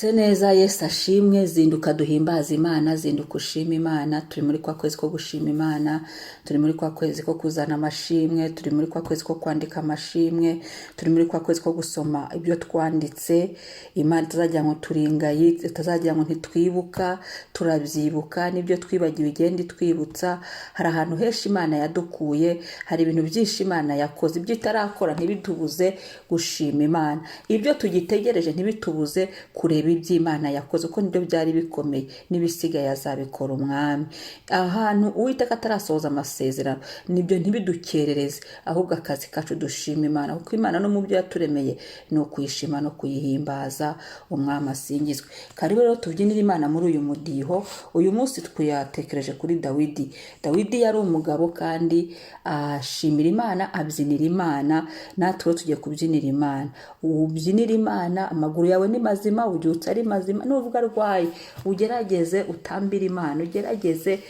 Se neza, Yesu ashimwe. Zinduka duhimbaze Imana, zinduka ushima Imana. Turi muri kwa kwezi ko gushima Imana, turi muri kwa kwezi ko kuzana amashimwe, turi muri kwa kwezi ko kwandika amashimwe, turi muri kwa kwezi ko gusoma ibyo twanditse. Imana itazagira ngo turingayi, itazagira ngo ntitwibuka. Turabyibuka, n'ibyo twibagiwe igenda itwibutsa. Hari ahantu henshi Imana yadukuye, hari ibintu byinshi Imana yakoze. Ibyo itarakora ntibitubuze gushima Imana, ibyo tugitegereje ntibitubuze kureba iby'Imana yakoze, kuko nibyo byari bikomeye, n'ibisigaye azabikora Umwami. Ahantu Uwiteka atarasohoza amasezerano, nibyo ntibidukerereze, ahubwo akazi kacu dushima Imana, kuko Imana no mu byo yaturemeye ni ukuyishima no kuyihimbaza. Umwami asingizwe. Karibu rero tubyinire Imana muri uyu mudiho. Uyu munsi twatekereje kuri Dawidi. Dawidi yari umugabo kandi ashimira Imana, abyinira Imana. Natwe rero tugiye kubyinira Imana. Ubyinira Imana, amaguru yawe ni mazima, ubyutse ari mazima, nubwo arwaye, ugerageze utambire Imana, ugerageze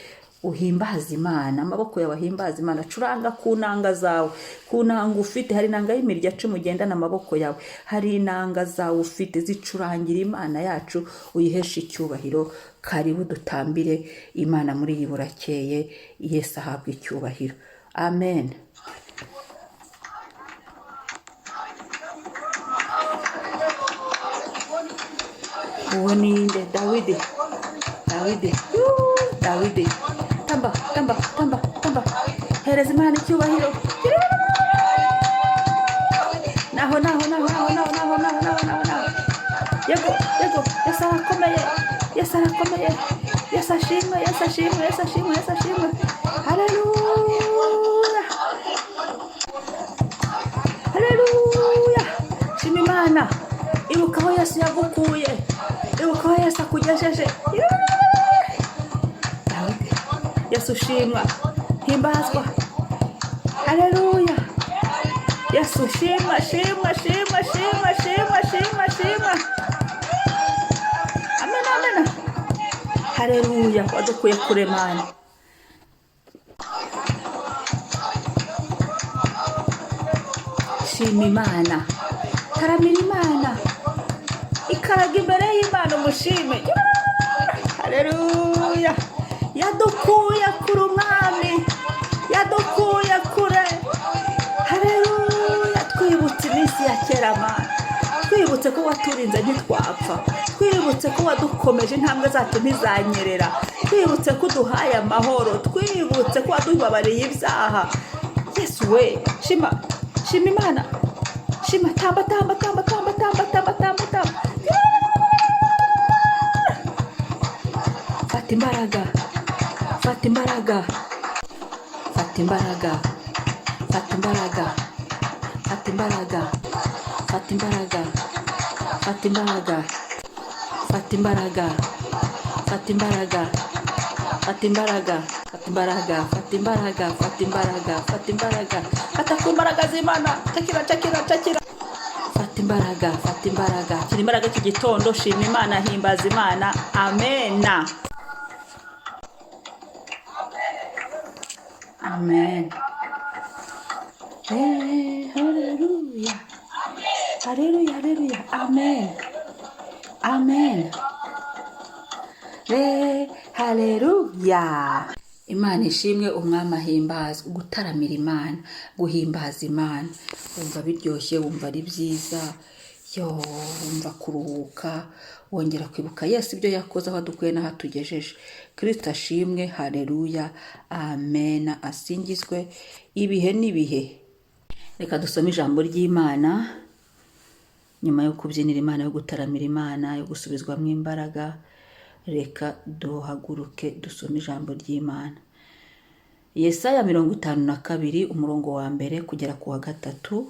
uhimbaze Imana, amaboko yawe ahimbaze Imana. Curanga ku nanga zawe, ku nanga ufite. Hari inanga y'imirya 10 ugendana amaboko yawe, hari inanga zawe ufite, zicurangira Imana yacu, uyiheshe icyubahiro. Karibu dutambire Imana muri iyi burakeye. Yesu ahabwa icyubahiro. Amen. Uwo ninde? Dawidi, Dawidi. Yuu, Dawidi, tamba, tamba, tamba, tamba, hereza Imana icyubahiro. Naho, naho, naho, naho, naho, naho, naho, naho, naho, naho. Yego, yego, Yesu arakomeye, Yesu arakomeye. Yesu ashimwe, Yesu ashimwe, Yesu ashimwe, Yesu ashimwe. Haleluya, haleluya. Shima Imana, ibuka aho Yesu yagukuye, ibuka aho Yesu akugejeje. Dawidi, Yesu ushimwa, himbazwa. Haleluya. Yesu shimwa, shimwa, shimwa, shimwa, shimwa, shimwa, shimwa. Amen, amen. Haleluya, wadukuye kure Mana. Shima Imana, taramira Imana, ikaraga imbere y'Imana umushime. Haleluya, yadukuye kure Umwami, yadukuye kure. Haleluya, twibutse iminsi ya kera Mana, twibutse ko waturinze ntitwapfa, twibutse ko wadukomeje intambwe zacu ntizanyerera, twibutse ko uduhaye amahoro, twibutse ko wadubabariye ibyaha. Yesu we, shima, shima Imana, shima, tamba, tamba, tamba, tamba, tamba, tamba, tamba, tamba. Fata imbaraga, fata imbaraga, fata imbaraga, fata imbaraga, fata imbaraga, fata imbaraga, fata imbaraga, fata imbaraga, fata imbaraga, fata imbaraga, fata imbaraga, fata imbaraga, fata imbaraga, fata imbaraga, fata ku mbaraga z'Imana. Cakira, cakira, cakira. Fata imbaraga, fata imbaraga, kira imbaraga iki gitondo. Shima Imana, himbaza Imana. Amena, amen. Haleluya, haleluya, haleluya. Amen, amen. Re haleluya. Imana ishimwe, Umwami ahimbazwe. Gutaramira Imana, guhimbaza Imana, wumva biryoshye, wumva ari byiza. Yo, wumva kuruhuka, wongera kwibuka Yesu, ibyo yakoze, aho adukuye n'aho atugejeje. Kirisito ashimwe. Haleluya, amen, asingizwe ibihe n'ibihe. Reka dusome ijambo ry'Imana nyuma yo kubyinira Imana, yo gutaramira Imana, yo gusubizwamo imbaraga. Reka duhaguruke dusome ijambo ry'Imana. Yesaya 52, umurongo wa 1 kugera ku wa 3.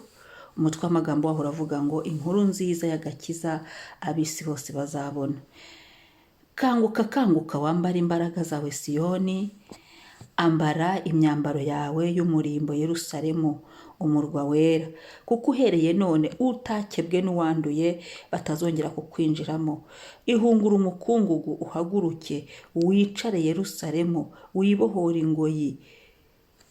Umutwe w'amagambo waho uravuga ngo: "Inkuru nziza y'agakiza ab'isi bose bazabona." Kanguka, kanguka, wambare imbaraga zawe Siyoni, ambara imyambaro yawe y'umurimbo Yerusalemu, umurwa wera, kuko uhereye none utakebwe n'uwanduye batazongera kukwinjiramo. Ihungura umukungugu, uhaguruke wicare Yerusalemu, wibohore ingoyi,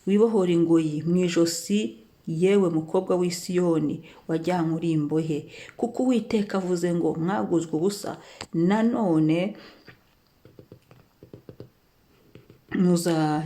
wibohore ingoyi mu ijosi Yewe mukobwa w'i Siyoni wajyanywe uri imbohe, kuko Uwiteka avuze ngo mwaguzwe ubusa, nanone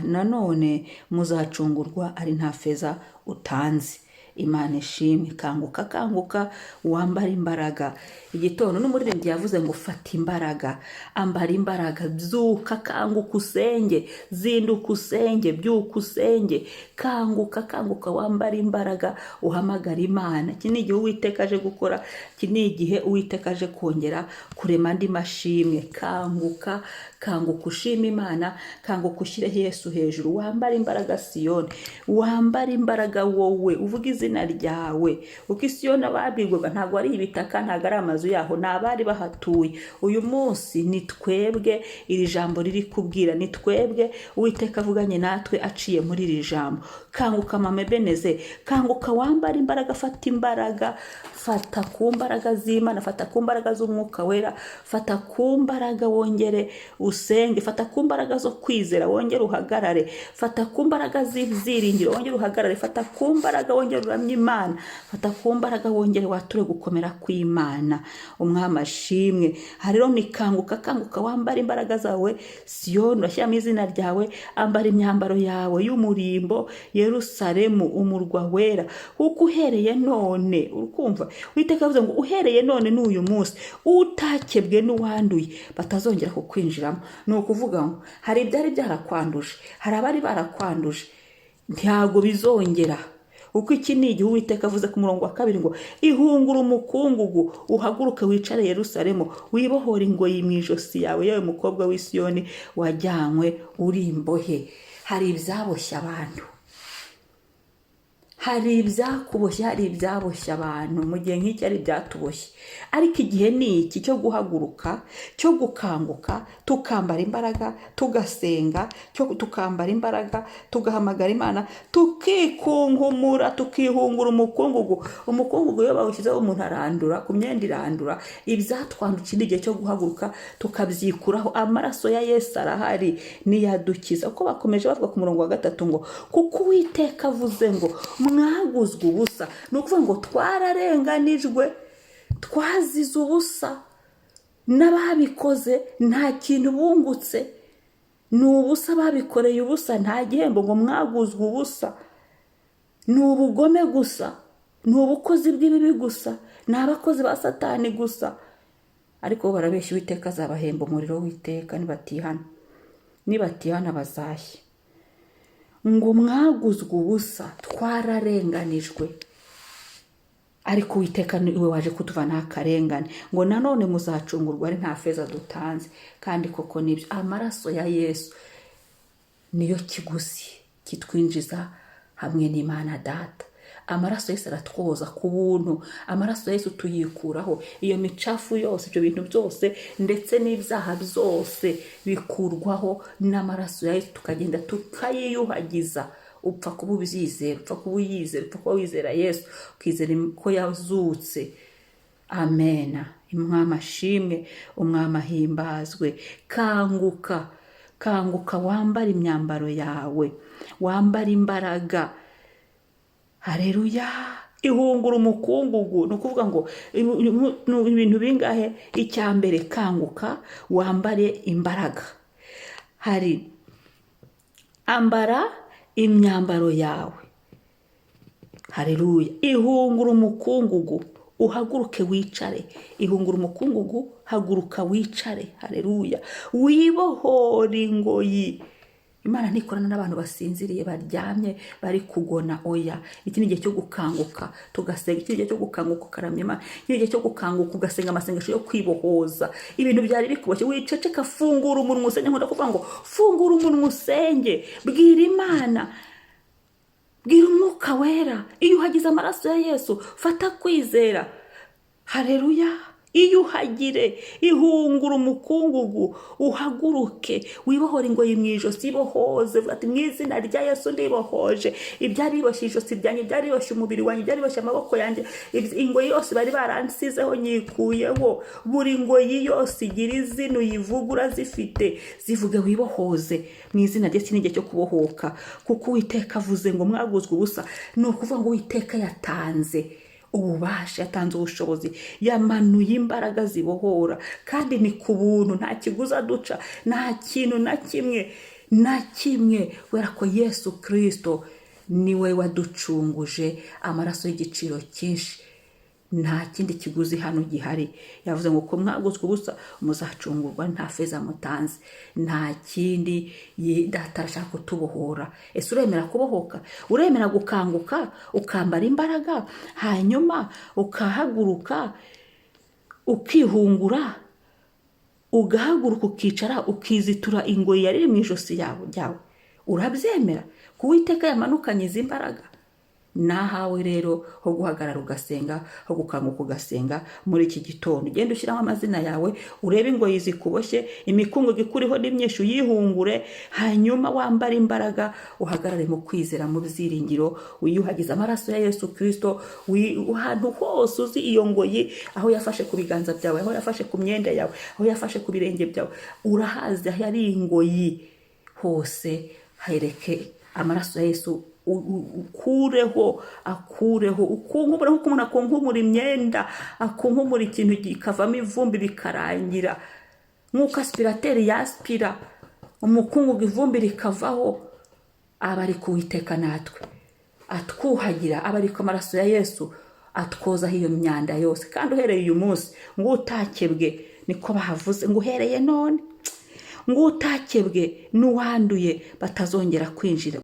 nanone muzacungurwa ari nta feza utanze. Imana ishimwe. Kanguka, kanguka, wambare imbaraga. Igitondo n'umuririmbyi yavuze ngo fata imbaraga, ambara imbaraga, byuka, kanguka usenge, zinduka usenge, byuka usenge, kanguka, kanguka, wambare imbaraga, uhamagare Imana. Iki ni igihe Uwiteka aje gukora, iki ni igihe Uwiteka aje kongera kurema andi mashimwe. Kanguka, kanguka ushime Imana, kanguka ushyire Yesu hejuru, wambare imbaraga Siyoni, wambare imbaraga wowe, uvuge izina ryawe. Kuko Isiyoni ababwirwaga ntabwo ari ibitaka, ntabwo ari amazu yaho, ni abari bahatuye. Uyu munsi ni twebwe iri jambo riri kubwira, ni twebwe Uwiteka avuganye natwe aciye muri iri jambo. Kanguka mama Ebeneze, kanguka wambare imbaraga, fata imbaraga, fata ku mbaraga z'Imana, fata ku mbaraga z'Umwuka Wera, fata ku mbaraga wongere usenge, fata ku mbaraga zo kwizera wongere uhagarare, fata ku mbaraga z'ibyiringiro wongere uhagarare, fata ku mbaraga wongere uramye Imana, fata ku mbaraga wongere wature gukomera kw'Imana. Umwami ashimwe. Aha rero ni kanguka, kanguka wambare imbaraga zawe Siyoni, urashyiramo izina ryawe, ambara imyambaro yawe y'umurimbo, Yerusalemu umurwa wera, kuko uhereye none, urukumva Uwiteka avuze ngo uhereye none n'uyu munsi utakebwe n'uwanduye batazongera kukwinjiramo. Ni ukuvuga ngo hari ibyari byarakwanduje, hari abari barakwanduje, ntabwo bizongera. Kuko iki ni igihe Uwiteka avuze ku murongo wa 2 ngo ihungure umukungugu, uhaguruke wicare Yerusalemu, wibohore ingoyi mu ijosi yawe, yewe mukobwa w'i Siyoni wajyanywe uri imbohe. Hari ibyaboshye abantu, hari ibyakuboshye, hari ibyaboshye abantu mu gihe nk'iki, ari ibyatuboshye. Ariko igihe ni iki cyo guhaguruka, cyo gukanguka, tukambara imbaraga, tugasenga, tukambara imbaraga, tugahamagara Imana, tukikunkumura, tukihungura umukungugu. Umukungugu iyo bawushyizeho umuntu arandura, ku myenda irandura. Ibyatwandukiye ni igihe cyo guhaguruka tukabyikuraho. Amaraso ya Yesu arahari, niyadukiza. Kuko bakomeje bavuga ku murongo wa 3 ngo kuko Uwiteka avuze ngo mwaguzwe ubusa. Ni ukuvuga ngo twararenganijwe, twazize ubusa, n'ababikoze nta kintu bungutse, ni ubusa, babikoreye ubusa, nta gihembo. Ngo mwaguzwe ubusa, ni ubugome gusa, ni ubukozi bw'ibibi gusa, ni abakozi ba Satani gusa. Ariko bo barabeshya, Uwiteka azabahemba umuriro w'iteka nibatihana, nibatihana bazashya. Ngo mwaguzwe ubusa, twararenganijwe, ariko Uwiteka niwe waje kutuvanaho akarengane. Ngo nanone muzacungurwa ari nta feza dutanze. Kandi koko nibyo, amaraso ya Yesu niyo kiguzi kitwinjiza hamwe n'Imana Data. Amaraso Yesu aratwoza ku buntu, amaraso Yesu tuyikuraho iyo micafu yose, ibyo bintu byose ndetse n'ibyaha byose bikurwaho n'amaraso ya Yesu, tukagenda tukayiyuhagiza. Upfa kuba ubyizera, upfa kuba uyizera, upfa kuba wizera Yesu, ukizera ko yazutse. Amena. Umwami ashimwe, Umwami ahimbazwe. Kanguka, kanguka, wambare imyambaro yawe, wambare imbaraga. Hareruya. Ihungura umukungugu. Ni ukuvuga ngo ibintu bingahe? Icya mbere, kanguka wambare imbaraga. Hari ambara imyambaro yawe. Hareruya. Ihungura umukungugu, uhaguruke wicare. Ihungura umukungugu, haguruka wicare. Hareruya. Wibohore ingoyi. Imana ntikorana n'abantu basinziriye, baryamye, bari kugona. Oya, iki ni igihe cyo gukanguka tugasenga. Iki ni igihe cyo gukanguka ukaramya Imana. Iki ni igihe cyo gukanguka ugasenga amasengesho yo kwibohoza ibintu byari bikuboshye. Wiceceka, fungura umunwa usenge. Nkunda kuvuga ngo fungura umunwa usenge, bwira Imana, bwira Umwuka Wera. Iyo uhagize amaraso ya Yesu, fata kwizera. Hareruya. Iyuhagire, ihungura umukungugu, uhaguruke, wibohore ingoyi mu ijosi, ibohoze. Vuga ati: "Mu izina rya Yesu ndibohoje ibyari biboshye ijosi ryanjye, ibyari biboshye umubiri wanjye, ibyari biboshye amaboko yanjye, ingoyi yose bari baransizeho nyikuyeho." Buri ngoyi yose igira izina, uyivuga urazifite, zivuge wibohoze mu izina rye. Iki ni igihe cyo kubohoka, kuko Uwiteka avuze ngo mwaguzwe ubusa. Ni ukuvuga ngo Uwiteka yatanze ububasha, yatanze ubushobozi, yamanuye imbaraga zibohora, kandi ni ku buntu, nta kiguzi aduca, nta kintu na kimwe na kimwe, kubera ko Yesu Kirisito niwe waducunguje amaraso y'igiciro cyinshi. Nta kindi kiguzi hano gihari. Yavuze ngo ko mwaguzwe ubusa, muzacungurwa nta feza mutanze, nta kindi. Data arashaka kutubohora. Ese uremera kubohoka? Uremera gukanguka, ukambara imbaraga, hanyuma ukahaguruka, ukihungura, ugahaguruka, ukicara, ukizitura ingoyi yari iri mu ijosi yawe ryawe? Urabyemera ku Uwiteka yamanukanye izi mbaraga? Nahawe rero ho guhagarara ugasenga, ho gukanguka ugasenga muri iki gitondo. Ugenda ushyiraho amazina yawe, urebe ingoyi zikuboshye, imikungugu ikuriho n'imyinshi, uyihungure, hanyuma wambare imbaraga, uhagarare mu kwizera, mu byiringiro, wiyuhagize amaraso ya Yesu Kirisito. Ahantu hose uzi iyo ngoyi, aho yafashe ku biganza byawe, aho yafashe ku myenda yawe, aho yafashe ku birenge byawe, urahazi aho ari ingoyi hose, hereke amaraso ya Yesu ukureho, akureho, ukunkumure nk'uko umuntu akunkumura imyenda, akunkumura ikintu kikavamo ivumbi bikarangira, nk'uko aspirateur yaspira umukungugu ivumbi rikavaho. Aba ari kuwiteka natwe atwuhagira, aba ari ku amaraso ya Yesu atwozaho iyo myanda yose. Kandi uhereye uyu munsi ngo utakebwe, niko bahavuze ngo uhereye none ngo utakebwe n'uwanduye batazongera kwinjira.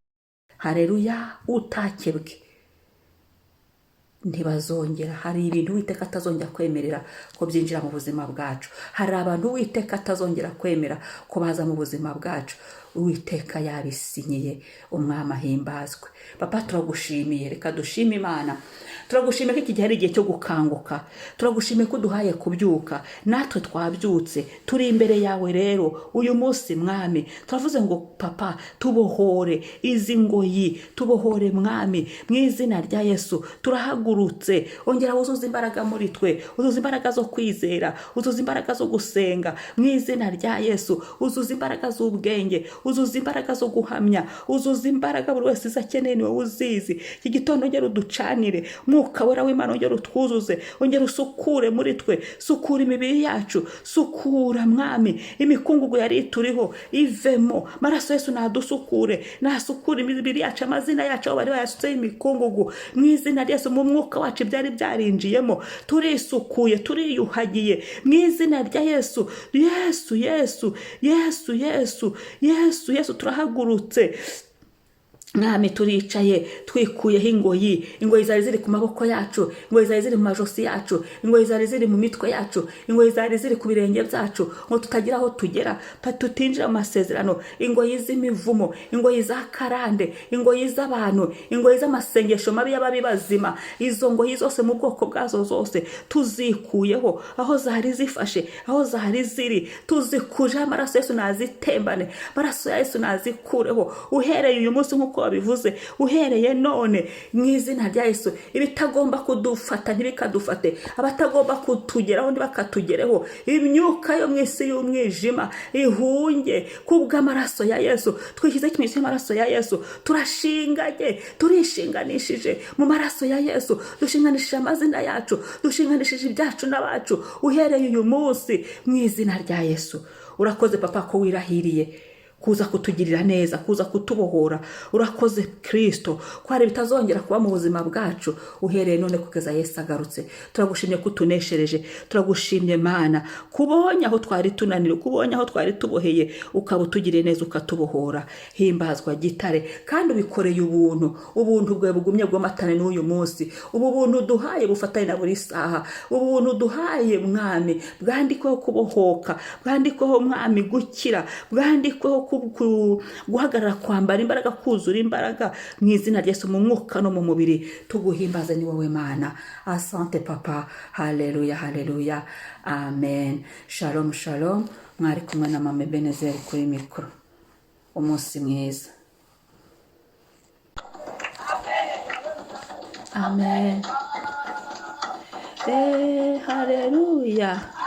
Hareruya! Utakebwe ntibazongera. Hari ibintu Uwiteka atazongera kwemerera ko byinjira mu buzima bwacu. Hari abantu Uwiteka atazongera kwemera ko baza mu buzima bwacu. Uwiteka yabisinyiye. Umwami ahimbazwe. Papa, turagushimiye. Reka dushime Imana. Turagushimiye ko iki gihe ari igihe cyo gukanguka. Turagushimiye ko uduhaye kubyuka, natwe twabyutse, turi imbere yawe. Rero uyu munsi, Mwami, turavuze ngo: "Papa, tubohore izi ngoyi, tubohore Mwami, mu izina rya Yesu." Turahagurutse. Ongera wuzuze imbaraga muri twe, uzuze imbaraga zo kwizera, uzuze imbaraga zo gusenga mu izina rya Yesu, uzuze imbaraga z'ubwenge, uzuze imbaraga zo guhamya, uzuze imbaraga buri wese izo akeneye, ni wowe uzizi. Iki gitondo ongera uducanire Mwuka Wera w'Imana, ongera utwuzuze, ongera usukure muri twe, sukura imibiri yacu, sukura Mwami imikungugu yari ituriho ivemo. Maraso Yesu nadusukure, nasukure imibiri yacu, amazina yacu aho bari bayasutseho imikungugu, mu izina rya Yesu. Mu mwuka wacu byari byarinjiyemo, turisukuye, turiyuhagiye mu izina rya Yesu. Yesu, Yesu, Yesu, Yesu, Yesu, Yesu! Turahagurutse Mwami, turicaye, twikuyeho ingoyi, ingoyi zari ziri ku maboko yacu, ingoyi zari ziri mu majosi yacu, ingoyi zari ziri mu mitwe yacu, ingoyi zari ziri ku birenge byacu, ngo tutagira aho tugera, tutinjira mu masezerano, ingoyi z'imivumo, ingoyi za karande, ingoyi z'abantu, ingoyi z'amasengesho mabi y'ababi bazima. Izo ngoyi zose mu bwoko bwazo zose tuzikuyeho, aho zari zifashe, aho zari ziri, tuzikujeho. Amaraso Yesu nazitembane, amaraso ya Yesu nazikureho. Uhereye uyu munsi, nk'uko wabivuze, uhereye none, mu izina rya Yesu, ibitagomba kudufata ntibikadufate, abatagomba kutugeraho ntibakatugereho. Imyuka yo mu isi y'umwijima ihunge kubw'amaraso ya Yesu. Twishyizeho ikimenyetso cy'amaraso ya Yesu. Turashinganye, turishinganishije mu maraso ya Yesu. Dushinganishije amazina yacu, dushinganishije ibyacu n'abacu, uhereye uyu munsi, mu izina rya Yesu. Urakoze Papa ko wirahiriye kuza kutugirira neza, kuza kutubohora. Urakoze Kirisito ko hari ibitazongera kuba mu buzima bwacu uhereye none kugeza Yesu agarutse. Turagushimye ko utuneshereje. Turagushimye Mana kubonye aho twari tunaniwe, kubonye aho twari tuboheye, ukaba utugiriye neza ukatubohora. Himbazwa Gitare, kandi ubikoreye ubuntu. Ubuntu bwawe bugumye bwomatane n'uyu munsi. Ubu buntu duhaye bufatanye na buri saha. Ubu buntu duhaye Mwami bwandikweho kubohoka, bwandikweho Mwami gukira, bwandikweho guhagarara, kwambara imbaraga, kuzura imbaraga mu izina rya Yesu, mu mwuka no mu mubiri. Tuguhimbaze, ni wowe Mana. Asante Papa. Haleluya, haleluya, amen. Shalom, shalom. Mwari kumwe na Mama Ebenezeri kuri mikoro. Umunsi mwiza. Amen. Haleluya.